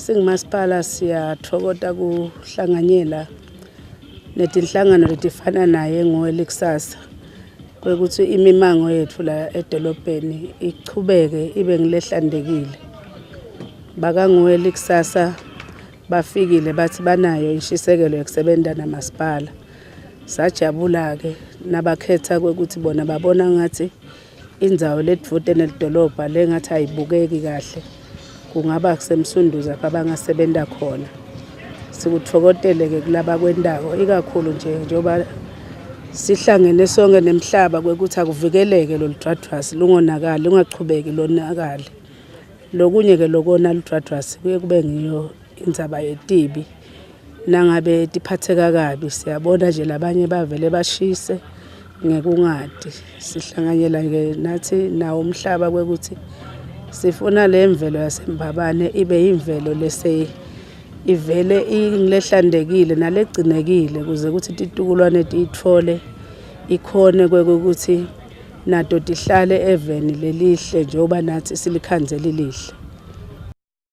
Singumasipala siyathokoza kuhlanganyela netinhlangano letifana naye Nguwe Likusasa kwekuthi imimango yethu la edolobheni ichubeke ibe ngilehlantekile. BakaNguwe Likusasa bafikile bathi banayo inshisekelo yokusebenza namasipala. Sajabula-ke nabakhetha kwekuthi bona babona ngathi indzawo ledvute nelidolobha lengathi ayibukeki kahle kungaba kuseMsunduzi apha abangasebenza khona. Sikutfokotele-ke kulabakwentako ikakhulu nje njengoba sihlangene sonke nemhlaba kwekuthi akuvikeleke lolu dwadwasi lungonakali, lungachubeki lonakale. Lokunye-ke lokona ludwadwasi kuye kube ngiyo indzaba yetibi. Nangabe tiphatheka kabi siyabona nje labanye bavele bashise ngekungadi. Sihlanganyela-ke nathi nawo umhlaba kwekuthi sifuna le mvelo yaseMbabane ibe yimvelo lese ivele ingilehlantekile nalegcinekile kuze kuthi titukulwane tiyitfole ikhone kwekuthi nato tihlale eveni lelihle njengoba nathi silikhandze lilihle.